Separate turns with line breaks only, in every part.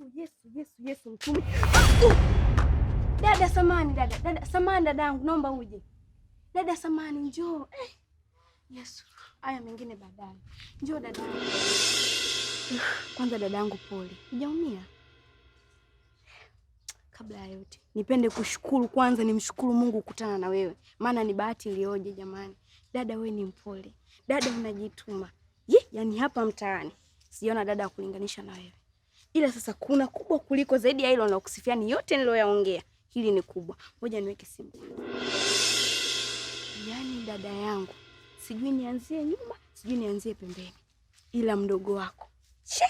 Yesu, Yesu, Yesu, Yesu mtume. Dada samani, dada, dada samani, dadangu, naomba uje. Dada samani, njoo. Eh. Yesu, haya mengine baadaye. Njoo dadangu. Kwanza dadangu, pole. Hujaumia? Kabla ya yote, nipende kushukuru kwanza, nimshukuru Mungu kukutana na wewe, maana ni bahati iliyoje jamani. Dada wewe ni mpole, dada unajituma. Ye, yani hapa mtaani sijaona dada kulinganisha na wewe, ila sasa kuna kubwa kuliko zaidi ya hilo na kusifia, ni yote niloyaongea, hili ni kubwa. Ngoja niweke simu. Yani dada yangu, sijui nianzie nyuma, sijui nianzie pembeni, ila mdogo wako che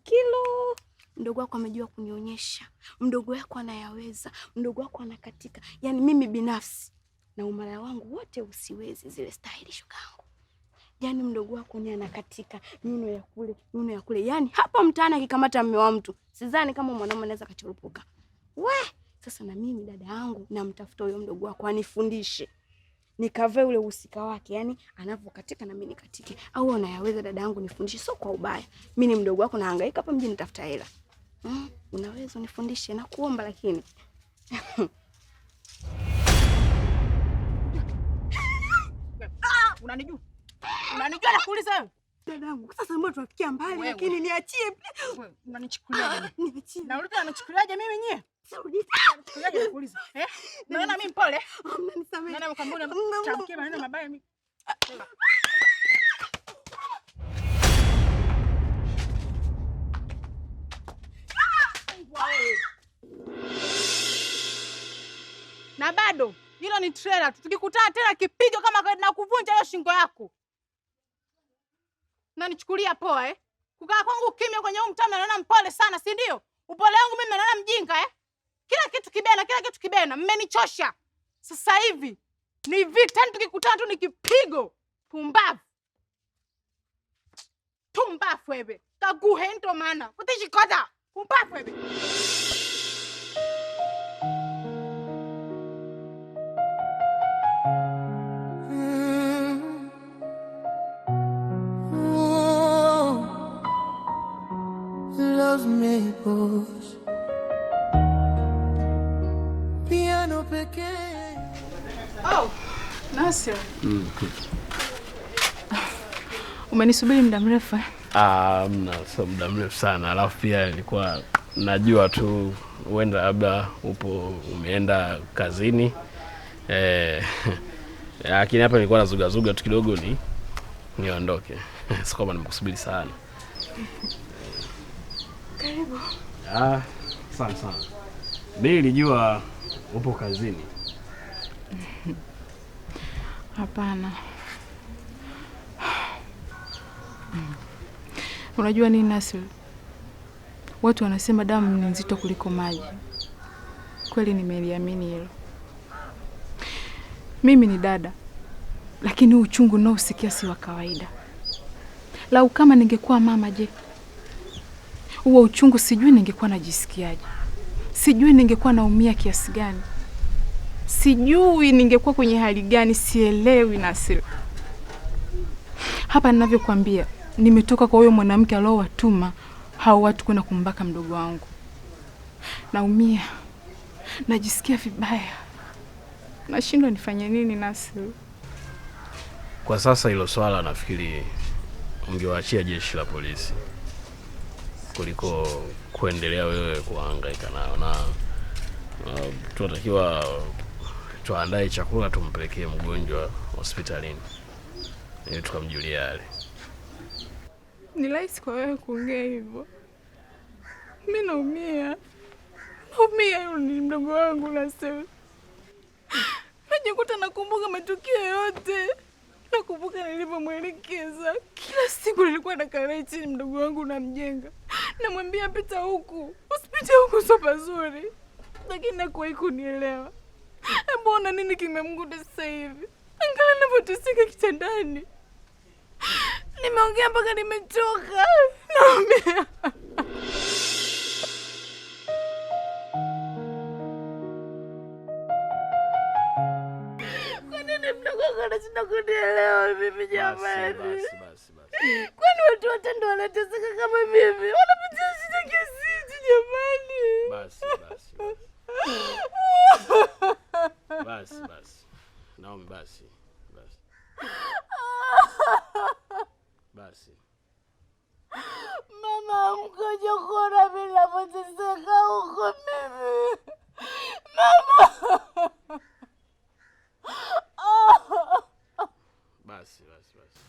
kilo mdogo wako amejua kunionyesha, mdogo wako anayaweza, mdogo wako anakatika. Yani mimi binafsi na umara wangu wote usiwezi zile staili shogangu. Yani mdogo wako ni anakatika miuno ya kule, miuno ya kule. Yani hapa mtaani akikamata mume wa mtu, sidhani kama mwanaume anaweza kachurupuka. We, sasa na mimi dada yangu namtafuta huyo mdogo wako anifundishe. Nikavae ule uhusika wake, yani anavyokatika na mimi nikatike. Au unayaweza dada yangu nifundishe, sio kwa ubaya. Mimi ni mdogo wako nahangaika hapa mjini nitafuta hela. Unaweza unifundishe na kuomba lakini.
Unanijua? Unanijua nakuuliza wewe?
Dadangu, sasa mbona tunafikia mbali lakini niachie.
Wewe unanichukuliaje?
Niachie.
Nauliza unanichukuliaje mimi nyie? Unanichukuliaje nakuuliza? Eh? Naona mimi mpole?
Mnanisamehe.
Naona mkambona tamkia maneno mabaya mimi. Na bado hilo ni trailer tu. Tukikutana tena kipigo kama na kuvunja hiyo shingo yako. Na nichukulia poa eh? Kukaa kwangu kimya kwenye huu mtaa naona mpole sana, si ndio? Upole wangu mimi naona mjinga eh? Kila kitu kibena, kila kitu kibena. Mmenichosha. Sasa hivi ni vita, tukikutana tu ni kipigo. Pumbavu. Tumbafu wewe. Kaguhe ndo maana. Utishikoda. Pumbavu wewe.
Love me boss. Piano pekee.
Oh, Nasir. Umenisubiri muda mrefu eh?
Mna sio muda mrefu sana. Alafu pia nilikuwa najua tu huenda labda upo umeenda kazini. Lakini hapa nilikuwa nazugazuga tu kidogo niondoke. Si kwamba nimekusubiri sana.
Karibu.
Asante sana. Mimi nilijua upo kazini.
Hapana. Unajua nini Nasir? Watu wanasema damu ni nzito kuliko maji. Kweli nimeliamini hilo. Mimi ni dada, lakini huu uchungu ninaousikia si wa kawaida. Lau kama ningekuwa mama je? Huo uchungu sijui ningekuwa najisikiaje. Sijui ningekuwa naumia kiasi gani. Sijui ningekuwa kwenye hali gani, sielewi Nasir. Hapa ninavyokuambia, nimetoka kwa huyo mwanamke aliowatuma hao watu kwenda kumbaka mdogo wangu. Naumia. Najisikia vibaya. Nashindwa nifanye nini Nasir.
Kwa sasa hilo swala nafikiri ungewaachia jeshi la polisi kuliko kuendelea wewe kuhangaika nao, na tunatakiwa tuandae chakula tumpelekee mgonjwa hospitalini ili tukamjulie hali.
Ni rahisi kwa wewe kuongea hivyo. Mimi naumia. Naumia, yule ni mdogo wangu Nasir. Najikuta nakumbuka matukio yote. Nakumbuka nilivyomwelekeza. Kila siku nilikuwa nakaa chini mdogo wangu namjenga. Namwambia pita huku, usipite huku sio pazuri. Lakini hakuwahi kunielewa. Hebu ona nini kimemkuta sasa hivi. Angalia anavyoteseka kitandani. Nimeongea mpaka nimechoka. Naumia. Kwa nini mdogo wangu anashinda kunielewa mimi jamani?
Basi, basi, basi.
Kwani watu wote ndio wanateseka kama mimi? Wanapitia shida kiasi
Basi basi. Naomi basi. Basi. Basi.
Mama mkojo kuona mimi ninavyoteseka huko mimi. Mama.
Basi basi basi.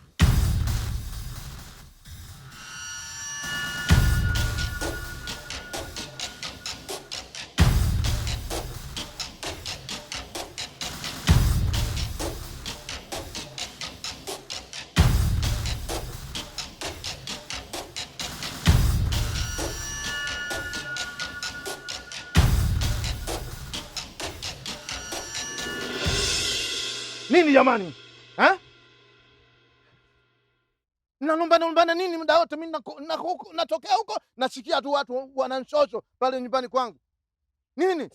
Nini jamani? Eh? Mnalumbana lumbana nini muda wote? Mimi natokea huko nasikia tu watu wananshosho pale nyumbani kwangu. Nini?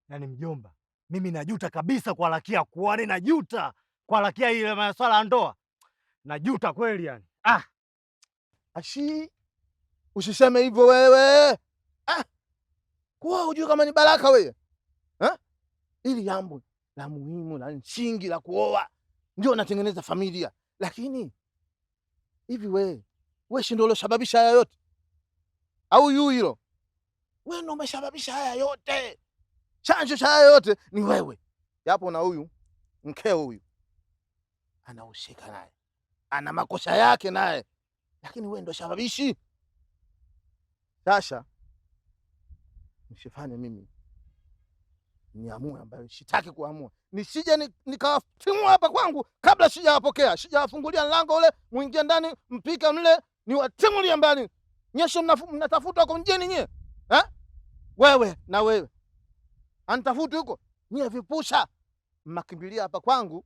Yaani mjomba, mimi najuta kabisa kwa lakia kuoa, najuta kwa lakia ile masuala ya ndoa. Najuta kweli yani. Ah.
Ashi, usiseme hivyo wewe. Ah. Kuoa hujui kama ni baraka wewe. Eh? Ili jambo la muhimu la msingi la kuoa ndio natengeneza familia. Lakini hivi wewe si ndio uliosababisha haya yote? Au yu hilo? Wewe ndio umesababisha haya yote. Chanzo cha haya yote ni wewe. Japo na huyu mkeo huyu anahusika naye, ana makosa yake naye, lakini wewe ndio sababishi. Sasa msifanye mimi niamue ambayo sitaki kuamua. Nisije nikawatimua hapa kwangu kabla sijawapokea, sijawafungulia mlango ule, muingie ndani, mpike mle, niwatimulie mbali. Nyesho mnatafuta huko mjini nyie. Eh? Wewe na wewe. Anitafuti huko. Nyie vipusha. Mnakimbilia hapa kwangu.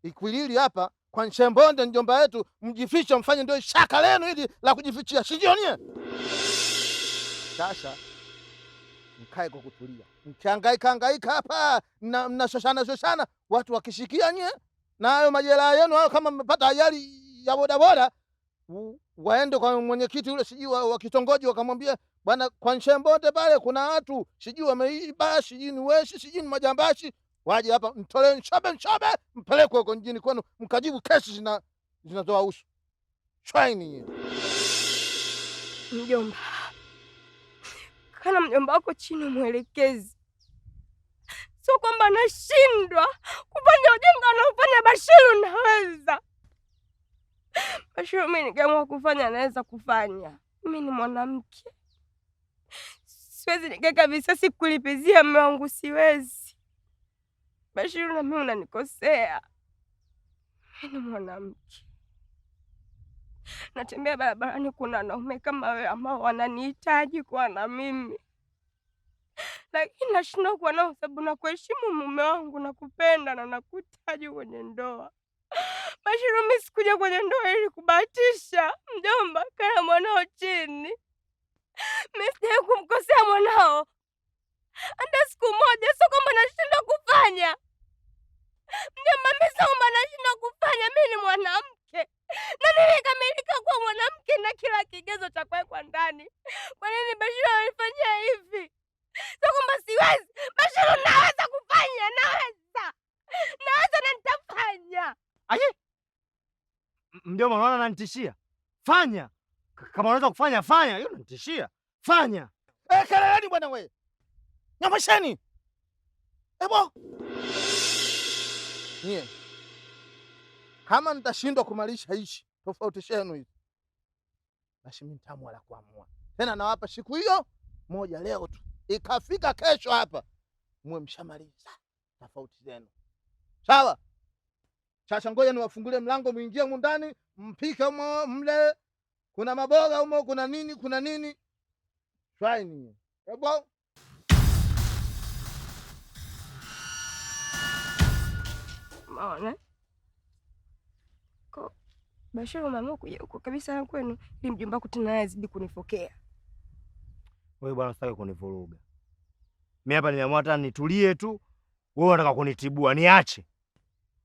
Ikwilili hapa kwa Nshembonde mjomba wetu, mjifiche mfanye ndio shaka lenu hili la kujifichia. Si ndio nyie? Sasa mkae kwa kutulia. Mkihangaika hangaika hapa mnashoshana shoshana, watu wakishikia nyie na hayo majeraha yenu hayo, kama mmepata ajali ya bodaboda, waende kwa mwenyekiti yule sijui wa kitongoji, wakamwambia bwana, kwa Nshembonde pale kuna watu sijui wameiba, sijui ni weshi, sijui ni majambashi, waje hapa mtolee nchobe nchobe, mpelekwe huko mjini kwenu mkajibu kesi zinazowahusu. Shwaini.
Mjomba, kana mjomba wako chini mwelekezi. Sio kwamba nashindwa kufanya ujinga anaofanya Bashiru, naweza. Bashiru mimi nikiamua kufanya naweza kufanya. Mimi ni mwanamke. Siwezi nikaweka visasi kulipizia mume wangu, siwezi. Bashiru na mimi unanikosea. Mimi ni mwanamke. Natembea barabarani kuna wanaume kama wewe ambao wananihitaji kuwa na mimi. Lakini nashindwa kuwa nao sababu nakuheshimu mume wangu, nakupenda na nakuhitaji kwenye ndoa. Bashiru mimi sikuja kwenye ndoa ili kubahatisha. Mjomba, kana mwanao chini. Mimi sijawahi kumkosea mwanao hata siku moja. Sio kwamba nashindwa kufanya. Mjomba, mimi sio kwamba nashindwa kufanya. Mimi ni mwanamke na nilikamilika kuwa mwanamke na kila kigezo cha kuwekwa ndani. Kwa nini Bashiru alifanyia hivi? Sio kwamba siwezi. Bashiru naweza kufanya, naweza. Naweza na nitafanya.
Aye. Mjomba, unaona ananitishia? Fanya. Kama unaweza kufanya fanya. Yeye unanitishia. Fanya.
Eh, keleleni bwana wewe. Nyamasheni. Ebo. Nie. Kama nitashindwa kumalisha hichi tofauti zenu hizi, basi mimi nitaamua la kuamua. Tena nawapa siku hiyo moja leo tu. Ikafika kesho hapa muwe mshamaliza tofauti zenu. Sawa? Sasa ngoja niwafungulie mlango muingie humu ndani, mpike humo mle. Kuna maboga humo, kuna nini, kuna nini. Try. Ebo.
Maona? Ko Bashiru mama kuja huko kabisa na kwenu ili mjomba wako tena azidi kunifokea.
Wewe bwana usitaki kunivuruga. Mimi hapa nimeamua hata nitulie tu. Wewe unataka kunitibua, niache.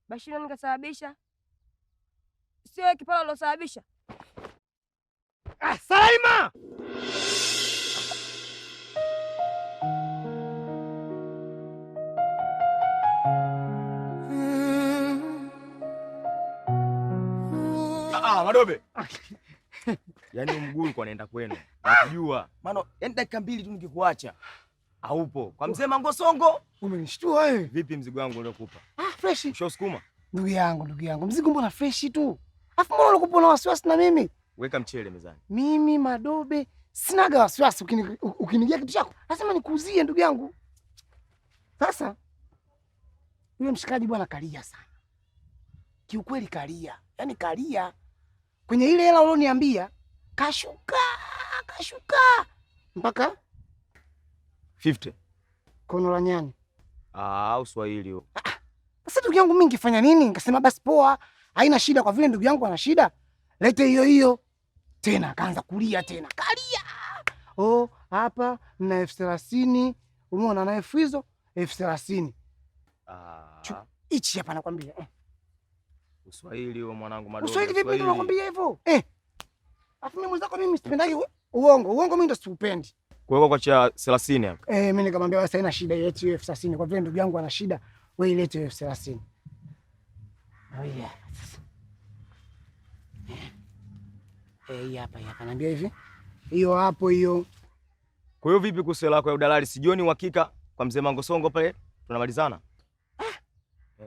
Bashiru nikasababisha. Sio wewe kipala ulosababisha.
Ah, Salaima!
Yaani mguu ulikuwa unaenda kwenu. Nakujua. Maana yaani dakika mbili tu nikikuacha haupo. Kwa mzee Mangosongo.
Umenishtua wewe.
Vipi mzigo wangu uliokupa?
Ah, fresh.
Ushausukuma?
Ndugu yangu, ndugu yangu, mzigo mbona fresh tu? Afu mbona ulikuwa na wasiwasi na mimi?
Weka mchele mezani.
Mimi Madobe sinaga wasiwasi ukinigia kitu chako. Lazima nikuuzie ndugu yangu. Sasa yule mshikaji bwana kalia sana. Kiukweli kalia. Yaani kalia kwenye ile hela ulioniambia kashuka, kashuka mpaka
50.
Kono la nyani.
Ah, Uswahili huo.
Sasa ndugu yangu mimi ningefanya nini? Nikasema basi poa, haina shida kwa vile ndugu yangu ana shida. Lete hiyo hiyo. Tena akaanza kulia tena. Kalia. Oh, hapa na 30,000. Umeona na elfu hizo 30,000.
Ah.
Hichi hapa nakwambia.
Uswahili huo mwanangu Madobe.
Uswahili vipi ndio nakwambia hivyo? Eh. Afu mimi mwenzako mimi sipendagi uongo. Uongo mimi ndo siupendi.
Kuweka kwa cha 30 hapa.
Eh, mimi nikamwambia basi haina shida ilete hiyo 30,000 kwa vile ndugu yangu ana shida, wewe ilete hiyo 30,000. Oh yeah. Eh, hii hapa hapa naambia hivi. Hiyo hapo hiyo.
Kwa hiyo vipi kuhusu hela yako ya udalali? Sijioni uhakika kwa mzee Mangosongo pale tunamalizana?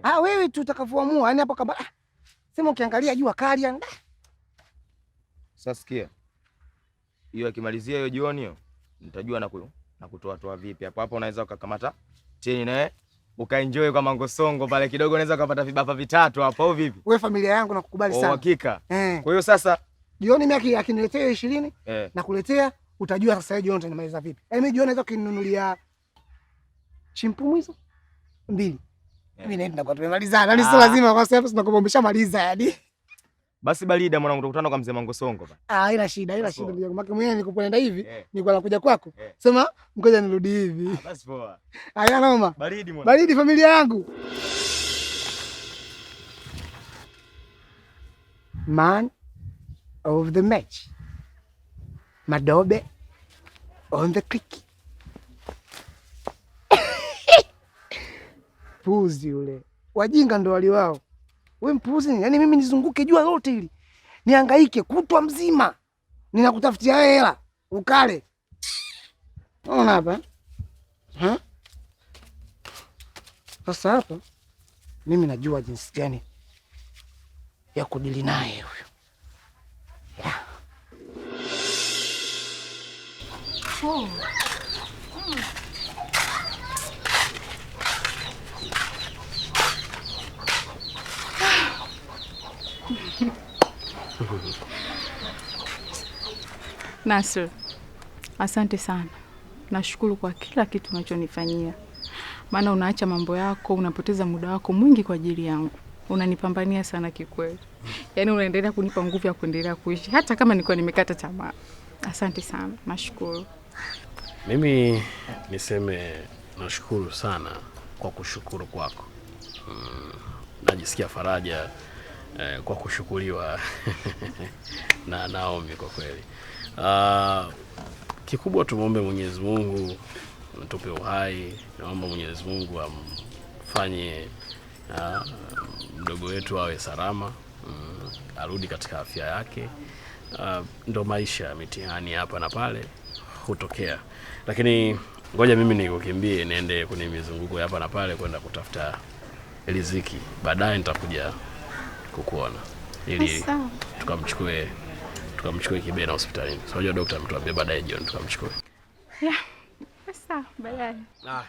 Ah, wewe tu utakavyoamua. Yaani hapo kama sema ukiangalia jua kali yani.
Sasa sikia. Hiyo akimalizia hiyo jioni hiyo nitajua na kutoa toa vipi. Hapo hapo unaweza ukakamata cheni naye ukaenjoy kwa Mangosongo pale kidogo, unaweza ukapata vibapa vitatu hapo au vipi?
Wewe familia yangu nakukubali sana.
Uhakika. Kwa hiyo sasa
jioni mimi akiniletea hiyo 20 na kuletea, utajua sasa hiyo jioni utanimaliza vipi. Yaani mimi jioni naweza kuninunulia chimpumu hizo 2. Mimi naenda kwa tumemalizana. Yaani sio lazima kwa sababu tunakuwa umeshamaliza yani.
Basi barida mwanangu, tukutana kwa mzee Mangosongo pale.
Ah, haina shida, haina shida ndugu yangu. Maana mwenyewe nilikuwa hivi, nilikuwa nakuja kwako. Sema ngoja nirudi hivi.
Basi poa.
Haya noma.
Baridi mwanangu.
Baridi familia yangu. Man of the match. Madobe on the creek. Puzi yule. Wajinga ndo wali wao. We mpuzi, yani mimi nizunguke jua lote hili. Nihangaike kutwa mzima. Ninakutafutia hela ukale. Unaona hapa? Ha? Sasa hapa mimi najua jinsi gani ya kudili naye huyo. Yeah.
Oh. Nasr, asante sana. Nashukuru kwa kila kitu unachonifanyia. Maana unaacha mambo yako, unapoteza muda wako mwingi kwa ajili yangu. Unanipambania sana kikweli. Yaani unaendelea kunipa nguvu ya kuendelea kuishi hata kama nilikuwa nimekata tamaa. Asante sana, nashukuru.
Mimi niseme nashukuru sana kwa kushukuru kwako. Najisikia faraja kwa kushukuriwa na Naomi kwa kweli. Kikubwa tumuombe Mwenyezi Mungu atupe uhai. Naomba Mwenyezi Mungu amfanye mdogo wetu awe salama, arudi katika afya yake. Ndo maisha, mitihani hapa na pale hutokea. Lakini ngoja mimi nikukimbie niende kwenye mizunguko hapa na pale kwenda kutafuta riziki. Baadaye nitakuja kukuona ili tukamchukue Kibena hospitalini. So unajua daktari ametuambia baadaye jioni tukamchukue.
Yeah. Sawa, baadaye.
Ah,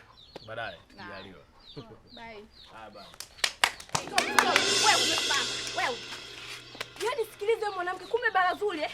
baadaye tukijaliwa.
Bye.
Ah, bye.
Wewe wewe. Yaani sikilize mwanamke, kumbe barazuli eh?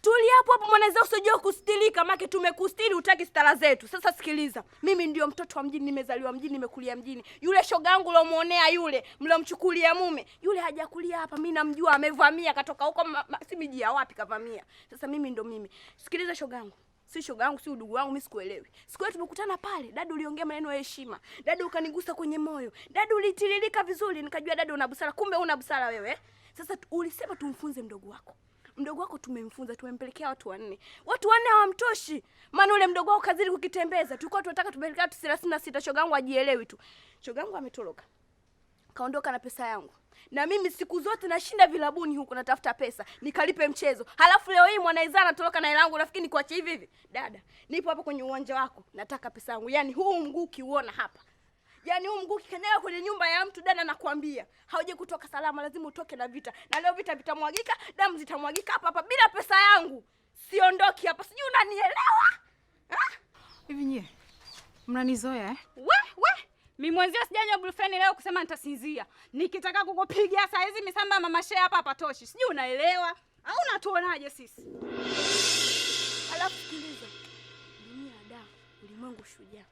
Tuli hapo hapo mwanaweza usijue kustilika, maana tumekustili utaki stara zetu. Sasa sikiliza, mimi ndio mtoto wa mjini, nimezaliwa mjini, nimekulia mjini. Yule shoga yangu ulomuonea yule, mlomchukulia mume, yule hajakulia hapa, mimi namjua, amevamia katoka huko si miji ya wapi kavamia. Sasa mimi ndo mimi. Sikiliza shoga yangu. Si shoga yangu, si udugu wangu, mimi sikuelewi. Siku ile tumekutana pale, dada uliongea maneno ya heshima. Dada ukanigusa kwenye moyo. Dada ulitiririka vizuri, nikajua dada una busara. Kumbe una busara wewe. Sasa ulisema tumfunze mdogo wako. Mdogo wako tumemfunza, tumempelekea watu wanne. Watu wanne hawamtoshi. Maana ule mdogo wako kazidi kukitembeza. Tulikuwa tunataka tupelekea watu 36, shoga yangu ajielewi tu. Shoga yangu ametoroka. Kaondoka na pesa yangu. Na mimi siku zote nashinda vilabuni huko natafuta pesa, nikalipe mchezo. Halafu leo hii Mwanaizaa anatoroka na hela yangu, nafikiri nikuache hivi hivi. Dada, nipo hapa kwenye uwanja wako, nataka pesa yangu. Yaani huu mguu ukiuona hapa. Yaani huu mguu ukikanyaga kwenye nyumba ya mtu dada, nakwambia, hauje kutoka salama, lazima utoke na vita. Na leo vita vitamwagika, damu zitamwagika hapa hapa bila pesa yangu. Siondoki hapa. Sijui unanielewa?
Hivi nyie mnanizoea eh?
We, mimi mwenzio sijanywa brufeni leo kusema nitasinzia. Nikitaka kukupiga saa hizi misamba mama shea hapa hapatoshi. Sijui unaelewa au unatuonaje sisi?
Alafu sikiliza. Dunia da, ulimwengu shujaa.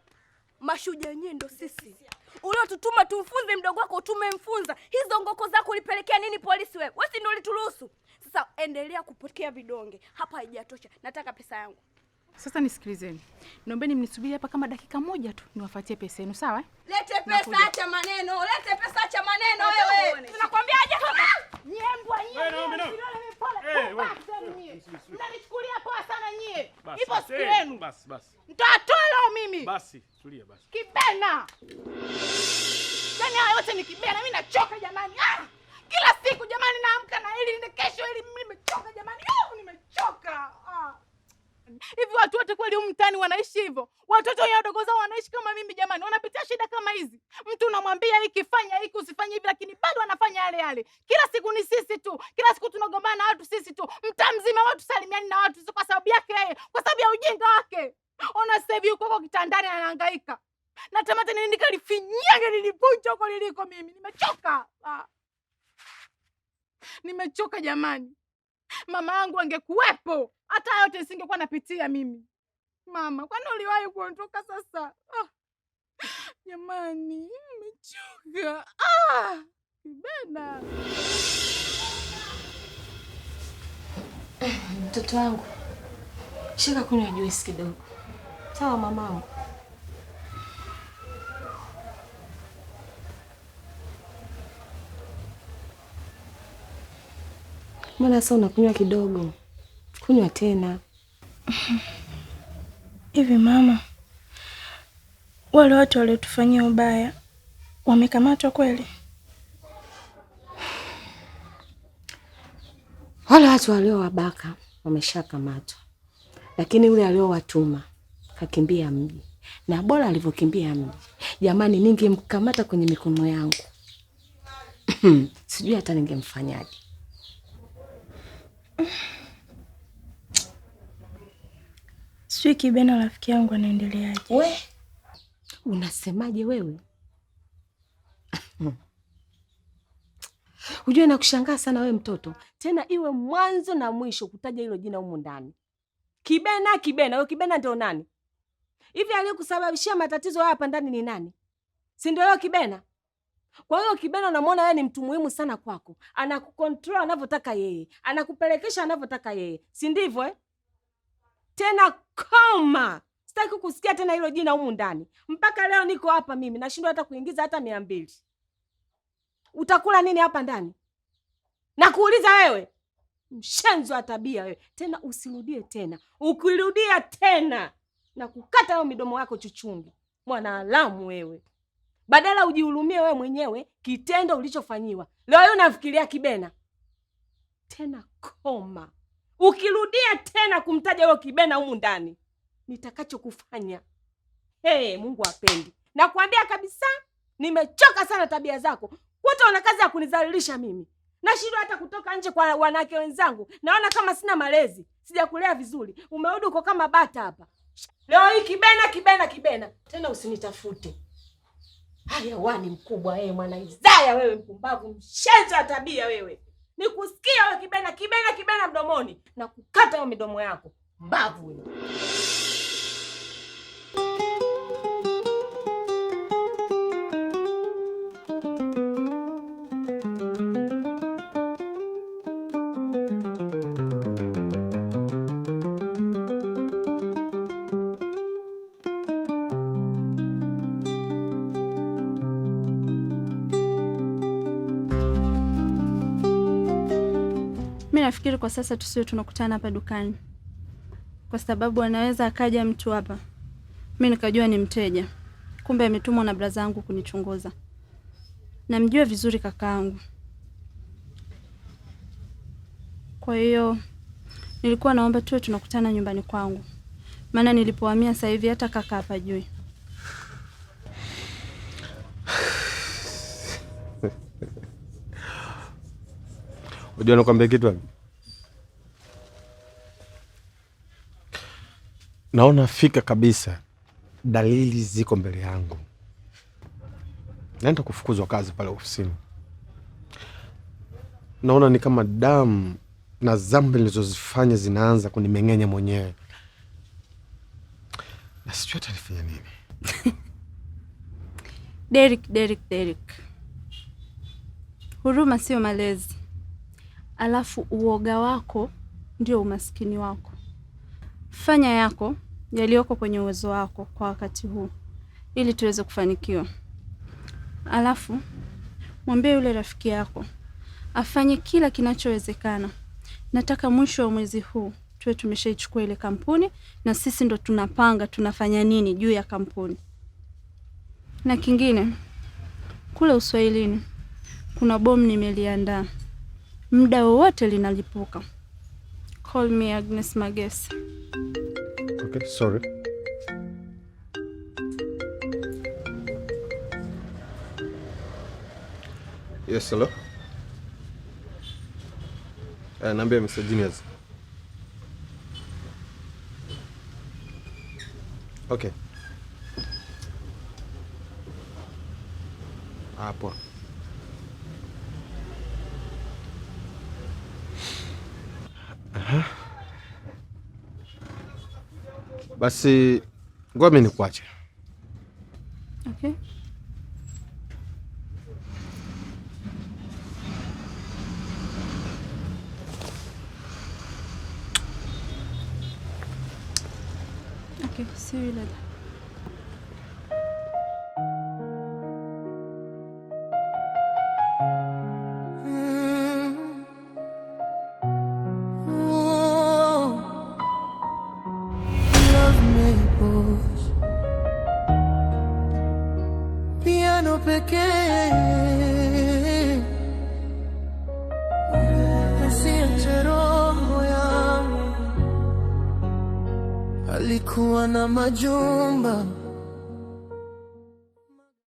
Mashujaa wenyewe ndo sisi. Uliotutuma tumfunze mdogo wako tumemfunza. Hizo ngoko zako ulipelekea nini polisi wewe? Wewe si ndio ulituruhusu? Sasa endelea kupokea vidonge. Hapa haijatosha. Nataka pesa yangu.
Sasa nisikilizeni. Naombeni mnisubiri hapa kama dakika moja tu niwafuatie pesa yenu, sawa eh?
Lete pesa, acha maneno. Lete pesa, acha maneno wewe.
Tunakwambia aje hapa. Nyembwa nyie. Pole. Mnanichukulia poa sana nyie. Ipo siku yenu.
Basi basi.
Nitatoa leo mimi.
Basi, tulia basi.
Kibena. Yaani haya yote ni kibena. Mimi nachoka jamani. Ah! Kila siku jamani naamka na hili ni kesho hili, mimi nimechoka jamani. Nimechoka. Ah.
Hivi watu wote kweli humu mtaani wanaishi hivyo? Watoto wenye wadogo zao wanaishi kama mimi jamani, wanapitia shida kama hizi. Mtu unamwambia hiki fanya hiki usifanye hivi, lakini bado anafanya yale yale. Kila siku ni sisi tu. Kila siku tunagombana na watu sisi tu. Mtaa mzima watu salimiani na watu kwa sababu yake yeye, kwa sababu ya ujinga wake. Ona sasa hivi yuko huko kitandani anahangaika. Natamani nini nikalifinyange nilivunja huko niliko mimi. Nimechoka. Ah. Nimechoka jamani. Mama yangu angekuwepo, hata yote nisingekuwa napitia mimi. Mama, kwani uliwahi kuondoka sasa? Ah. Jamani, nimechoka. Ah, Kibena.
Mtoto wangu, shika kunywa juisi kidogo. Sawa mamangu? Mbona sasa unakunywa kidogo? Kunywa tena.
Hivi mama, wale watu waliotufanyia ubaya wamekamatwa kweli?
Wale watu waliowabaka wameshakamatwa, lakini yule aliowatuma kakimbia mji. Na bora alivyokimbia mji, jamani, ningemkamata kwenye mikono yangu sijui hata ningemfanyaje.
Sijui Kibena rafiki yangu anaendeleaje.
We, unasemaje wewe? Unajua nakushangaa sana wewe mtoto. Tena iwe mwanzo na mwisho kutaja hilo jina humu ndani. Kibena, Kibena, wewe Kibena ndio nani? Hivi aliyekusababishia matatizo haya hapa ndani ni nani? Si ndio wewe Kibena? Kwa hiyo Kibena unamwona yeye ni mtu muhimu sana kwako. Anakucontrol anavyotaka yeye, anakupelekesha anavyotaka yeye. Si ndivyo eh? Tena koma. Sitaki kusikia tena hilo jina humu ndani. Mpaka leo niko hapa mimi nashindwa hata kuingiza hata 200. Utakula nini hapa ndani? Nakuuliza wewe. Mshenzi wa tabia wewe. Tena usirudie tena. Ukirudia tena na kukata hiyo midomo yako chuchungi. Mwanaalamu wewe. Badala ujihurumie wewe mwenyewe kitendo ulichofanyiwa. Leo wewe unafikiria Kibena. Tena koma. Ukirudia tena kumtaja huyo Kibena humu ndani, nitakachokufanya. Hey, Mungu apendi. Nakwambia kabisa, nimechoka sana tabia zako. Wote wana kazi ya kunizalilisha mimi. Nashindwa hata kutoka nje kwa wanawake wenzangu. Naona kama sina malezi, sijakulea vizuri. Umerudi uko kama bata hapa. Leo hii Kibena, Kibena, Kibena. Tena usinitafute. Haya wani mkubwa wewe mwana Isaya wewe mpumbavu mshenzi wa tabia wewe. Nikusikia wewe Kibena, Kibena, Kibena mdomoni na kukata hiyo midomo yako. Mbavu wewe.
Nafikiri kwa sasa tusiwe tunakutana hapa dukani, kwa sababu anaweza akaja mtu hapa mimi nikajua ni mteja, kumbe ametumwa na braza yangu kunichunguza. Namjua vizuri kakaangu. Kwa hiyo nilikuwa naomba tuwe tunakutana nyumbani kwangu. Maana nilipohamia sasa hivi hata kaka hapajui.
Unajua nakwambia kitu hapo? Naona fika kabisa dalili ziko mbele yangu. Naenda kufukuzwa kazi pale ofisini. Naona ni kama damu na dhambi nilizozifanya zinaanza kunimeng'enya mwenyewe. Na sijui hata nifanye nini.
Derek, Derek, Derek. Huruma sio malezi. Alafu uoga wako ndio umaskini wako. Fanya yako yaliyoko kwenye uwezo wako kwa wakati huu ili tuweze kufanikiwa. Alafu mwambie yule rafiki yako afanye kila kinachowezekana. Nataka mwisho wa mwezi huu tuwe tumeshaichukua ile kampuni na sisi ndo tunapanga tunafanya nini juu ya kampuni. Na kingine, kule Uswahilini kuna bomu nimeliandaa. Muda wowote linalipuka. Call me Agnes Magesa.
Okay, sorry. Yes, hello. Naambia Mr. Genius. Okay. Poa. Aha. Basi ngoja mimi nikuache.
Okay. Okay, see you later.
Love maples, piano pekee, usiache roho yangu. Alikuwa na majumba.